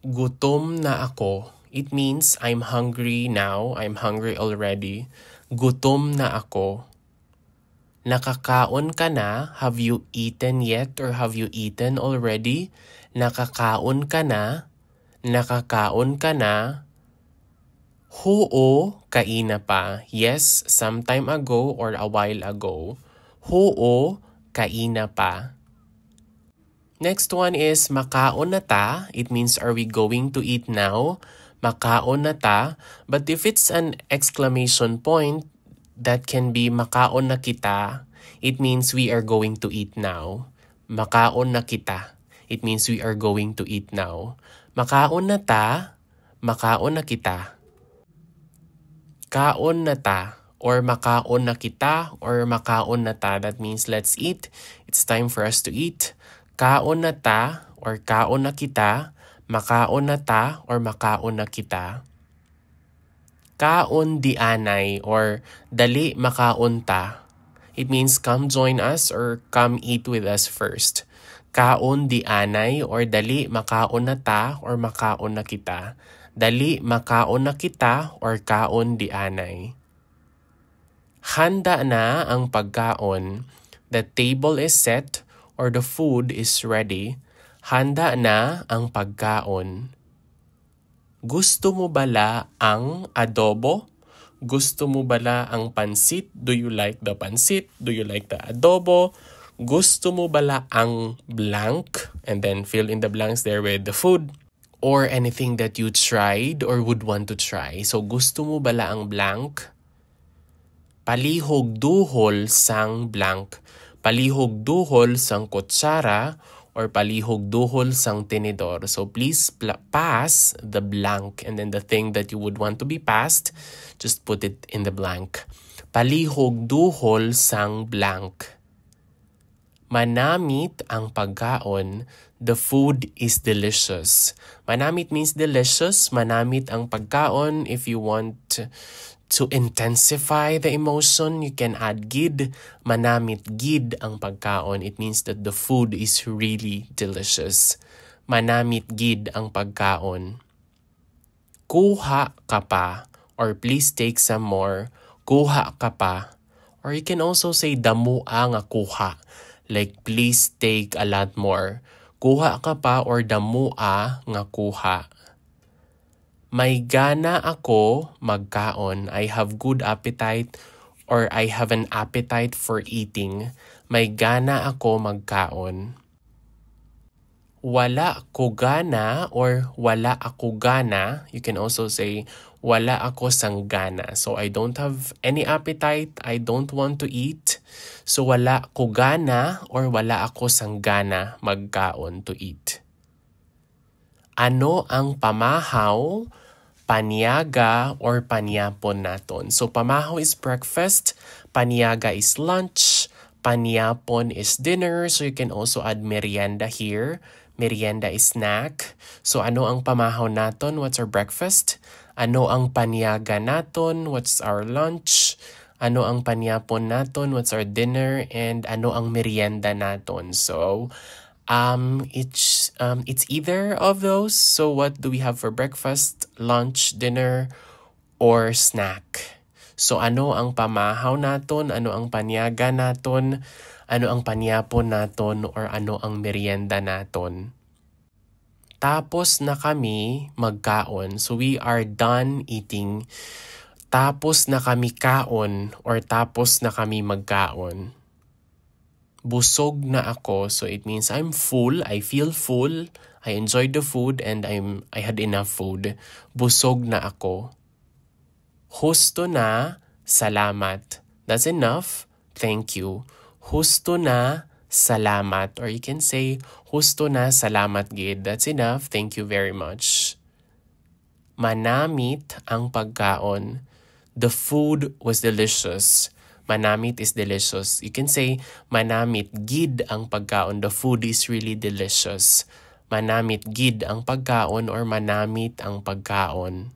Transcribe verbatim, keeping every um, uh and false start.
Gutom na ako. It means I'm hungry now. I'm hungry already. Gutom na ako. Nakakaon ka na? Have you eaten yet or have you eaten already? Nakakaon ka na? Nakakaon ka na? Huo, kaina pa. Yes, some time ago or a while ago. Huo, kaina pa. Next one is makaon na ta. It means, are we going to eat now? Makaon na ta. But if it's an exclamation point, that can be makaon na kita. It means we are going to eat now. Makaon na kita. It means we are going to eat now. Makaon na ta. Makaon na kita. Kaon na ta, or makaon na kita, or makaon na ta. That means let's eat. It's time for us to eat. Kaon na ta, or kaon na kita. Makaon na ta, or makaon na kita. Kaon di anay, or dali makaon ta. It means come join us or come eat with us first. Kaon di anay, or dali makaon na ta or makaon na kita. Dali makaon na kita or kaon di anay. Handa na ang pagkaon. The table is set or the food is ready. Handa na ang pagkaon. Gusto mo bala ang adobo? Gusto mo bala ang pansit? Do you like the pansit? Do you like the adobo? Gusto mo bala ang blank? And then fill in the blanks there with the food or anything that you tried or would want to try. So, gusto mo bala ang blank? Palihog duhol sang blank. Palihog duhol sang kutsara or palihog duhol sang tinidor. So please pla- pass the blank, and then the thing that you would want to be passed, just put it in the blank. Palihog duhol sang blank. Manamit ang pagkaon. The food is delicious. Manamit means delicious. Manamit ang pagkaon. If you want to intensify the emotion, you can add gid. Manamit gid ang pagkaon. It means that the food is really delicious. Manamit gid ang pagkaon. Kuha ka pa, or please take some more. Kuha ka pa. Or you can also say damoa nga kuha. Like, please take a lot more. Kuha ka pa or damoa nga kuha. May gana ako magkaon. I have good appetite or I have an appetite for eating. May gana ako magkaon. Wala ko gana or wala ako gana. You can also say, wala ako sang gana. So, I don't have any appetite. I don't want to eat. So, wala ko gana or wala ako sang gana magkaon, to eat. Ano ang pamahaw, paniaga, or panyapon naton? So, pamahaw is breakfast, paniaga is lunch, panyapon is dinner. So, you can also add merienda here. Merienda is snack. So, ano ang pamahaw naton? What's our breakfast? Ano ang paniaga naton? What's our lunch? Ano ang panyapon naton? What's our dinner? And ano ang merienda naton? So, um, it's, um, it's either of those. So, what do we have for breakfast, lunch, dinner, or snack? So, ano ang pamahaw naton? Ano ang paniaga naton? Ano ang panyapon naton? Or ano ang merienda naton? Tapos na kami magkaon. So, we are done eating. Tapos na kami kaon or tapos na kami magkaon. Busog na ako. So, it means I'm full. I feel full. I enjoyed the food and I'm, I had enough food. Busog na ako. Husto na, salamat. That's enough. Thank you. Husto na, salamat. Or you can say, husto na, salamat gid. That's enough. Thank you very much. Manamit ang pagkaon. The food was delicious. Manamit is delicious. You can say, manamit gid ang pagkaon. The food is really delicious. Manamit gid ang pagkaon or manamit ang pagkaon.